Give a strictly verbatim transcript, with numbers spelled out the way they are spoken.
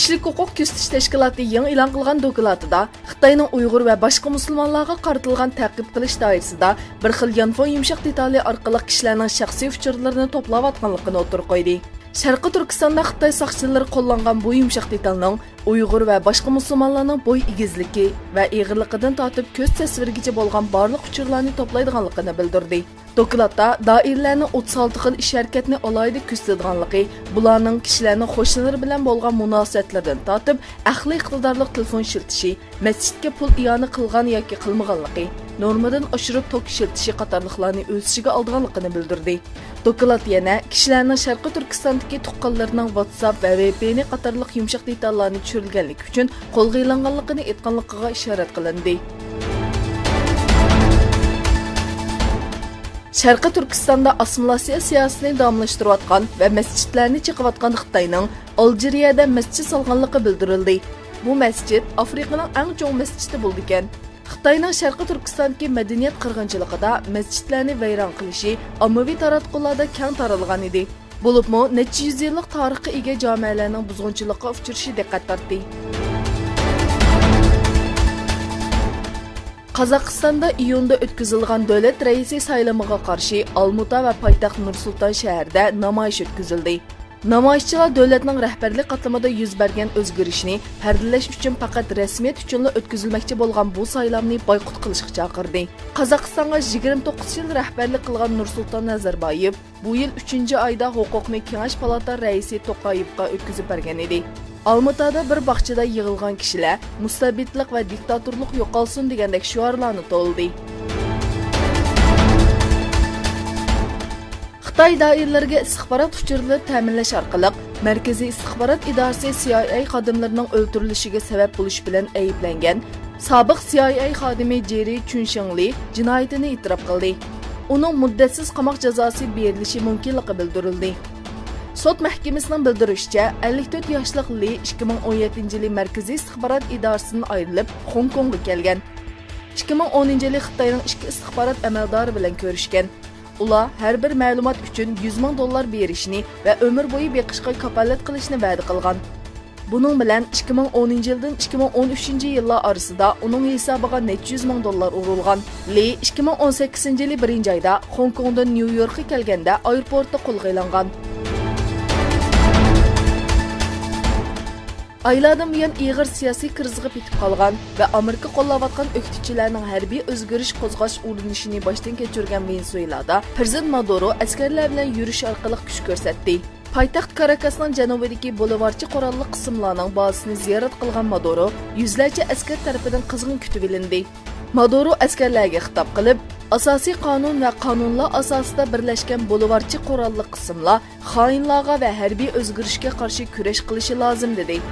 كىشىلىك ھوقۇق كۆزىتىش تەشكىلاتى يېڭى ئېلان قىلغان دوكلاتىدا خىتاينىڭ ئۇيغۇر ۋە باشقا مۇسۇلمانلارغا قارىتىلغان تەقىب قىلىش دائىرىسىدا بىر خىل يانفون يۇمشاق دېتالى ئارقىلىق كىشىلەرنىڭ شەخسىي ئۇچۇرلىرىنى توپلاۋاتقانلىقىنى ئوتتۇرىغا قويدى. شەرقىي تۈركىستاندا خىتاي ساقچىلىرى قوللانغان بۇ يۇمشاق دېتالنىڭ ئۇيغۇر ۋە باشقا مۇسۇلمانلارنىڭ بوي ئېگىزلىكى ۋە ئېغىرلىقىدىن تارتىپ كۆز تەسۋىرىگىچە بولغان بارلىق ئۇچۇرلارنى توپلايدىغانلىقىنى بىلدۈردى. دوكلاتتا دائىرىلەرنىڭ ئوتتۇز ئالتە خىل ئىش-ھەرىكەتنى ئالاھىدە كۆزىتىدىغانلىقى، بۇلارنىڭ كىشىلەرنىڭ قوشنىلىرى بىلەن بولغان مۇناسىۋەتلىرىدىن تارتىپ، ئەقلىي ئىقتىدارلىق تېلېفون ئىشلىتىشى، مەسچىتكە پۇل ئىئانە قىلغان ياكى قىلمىغانلىقى، نورمىدىن ئاشۇرۇپ توك ئىشلىتىشى قاتارلىقلارنى ئۆز ئىچىگە ئالىدىغانلىقىنى بىلدۈردى. دوكلات يەنە كىشىلەرنىڭ شەرقىي تۈركىستاندىكى تۇغقانلىرىنىڭ ۋاتساپ ۋە ۋې پې ئېن قاتارلىق يۇمشاق دېتاللارنى چۈشۈرۈلگەنلىكى ئۈچۈن قولغا ئېلىنغانلىقىنى ئېيتقانلىقىغا ئىشارەت قىلىندى. شەرقىي تۈركىستاندا ئاسسىمىلياتسىيە سىياسىتىنى داۋاملاشتۇرۇۋاتقان ۋە مەسچىتلەرنى چېقىۋاتقان خىتاينىڭ ئالجىرىيەدە مەسچىت سالغانلىقى بىلدۈرۈلدى. بۇ مەسچىت ئافرىقىنىڭ ئەڭ چوڭ مەسچىتى بولىدىكەن. خىتاينىڭ شەرقىي تۈركىستاندىكى مەدەنىيەت قىرغىنچىلىقىدا مەسچىتلەرنى ۋەيران قىلىشى ئاممىۋى تاراتقۇلاردا كەڭ تارالغان ئىدى. بولۇپمۇ نەچچە يۈز يىللىق تارىخقا ئىگە جامەلەرنىڭ بۇزغۇنچىلىققا ئۇچرىشى دىققەت تارتتى. قازاقىستاندا ئىيۇندا ئۆتكۈزۈلىدىغان دۆلەت رەئىسى سايلىمىغا قارشى ئالمۇتا ۋە پايتەخت نۇر سۇلتان شەھىرىدە نامايىش ئۆتكۈزۈلدى. نامايىشچىلار دۆلەتنىڭ رەھبەرلىك قاتلىمىدا يۈز بەرگەن ئۆزگىرىشنى پەردىلەش ئۈچۈن پەقەت رەسمىيەت ئۈچۈنلا ئۆتكۈزۈلمەكچى بولغان بۇ سايلامنى بايقۇت قىلىشقا چاقىردى. قازاقىستانغا يىگىرمە توققۇز يىل رەھبەرلىك قىلغان نۇرسۇلتان نەزەربايېۋ بۇ يىل ئۈچىنچى ئايدا ھوقۇقنى كېڭەش پالاتا رەئىسى توقايېۋقا ئۆتكۈزۈپ بەرگەن ئىدى. ئالمۇتادا بىر باغچىدا يىغىلغان كىشىلەر مۇستەبىتلىق ۋە دىكتاتورلۇق يوقالسۇن دېگەندەك شوئارلارنى توۋلىدى. خىتاي دائىرىلىرىگە ئىستىخبارات ئۇچۇرلىرى تەمىنلەش ئارقىلىق، مەركىزىي ئىستىخبارات ئىدارىسى سى ئاي ئەي خادىملىرىنىڭ ئۆلتۈرۈلۈشىگە سەۋەب بولۇش بىلەن ئەيىبلەنگەن سابىق سى ئاي ئەي خادىمى جېررى چۈنشېڭلى جىنايىتىنى ئېتىراپ قىلدى. ئۇنىڭ مۇددەتسىز قاماق جازاسى بېرىلىشى مۇمكىنلىقى بىلدۈرۈلدى. سوت مەھكىمىسىنىڭ بىلدۈرۈشىچە، ئەللىك تۆت ياشلىق لى ئىككى مىڭ ئون يەتتىنچى يىلى مەركىزىي ئىستىخبارات ئىدارىسىدىن ئايرىلىپ، خوڭكوڭغا كەلگەن. ئىككى مىڭ ئونىنچى يىلى خىتاينىڭ ئىككى ئىستىخبارات ئەمەلدارى بىلەن كۆرۈشكەن. ئۇلار ھەر بىر مەلۇمات ئۈچۈن يۈز مىڭ دوللار بېرىشنى ۋە ئۆمۈر بويى بېقىشقا كاپالەت قىلىشنى ۋەدە قىلغان. بۇنىڭ بىلەن ئىككى مىڭ ئونىنچى يىلدىن ئىككى مىڭ ئون ئۈچىنچى يىللار ئارىسىدا ئۇنىڭ ھېسابىغا نەچچە يۈز مىڭ دوللار ئۇرۇلغان. لى ئىككى مىڭ ئون سەككىزىنچى يىلى بىرىنچى ئايدا خوڭكوڭدىن نيۇ يوركقا كەلگەندە ئايروپورتتا قولغا ئېلىنغان. ئايلاردىن بۇيان ئېغىر سىياسىي كىرىزىسقا پېتىپ قالغان ۋە ئامېرىكا قوللاۋاتقان ئۆكتىچىلەرنىڭ ھەربىي ئۆزگىرىش قوزغاش ئۇرۇنۇشىنى باشتىن كەچۈرگەن ۋېنېسۇېلادا پىرېزىدېنت مادۇرو ئەسكەرلەر بىلەن يۈرۈش ئارقىلىق كۈچ كۆرسەتتى. پايتەخت كاراكاسنىڭ جەنۇبىدىكى بولىۋارچى قوراللىق قىسىملارنىڭ بازىسىنى زىيارەت قىلغان مادۇرو يۈزلەرچە ئەسكەر تەرىپىدىن قىزغىن كۈتۈۋېلىندى. مادۇرو ئەسكەرلەرگە خىتاب قىلىپ، ئاساسىي قانۇن ۋە قانۇنلار ئاساسىدا بىرلەشكەن بولىۋارچى قوراللىق قىسىملار خائىنلارغا ۋە ھەربىي ئۆزگىرىشكە قارشى كۈرەش قىلىشى لازىم، دېدى.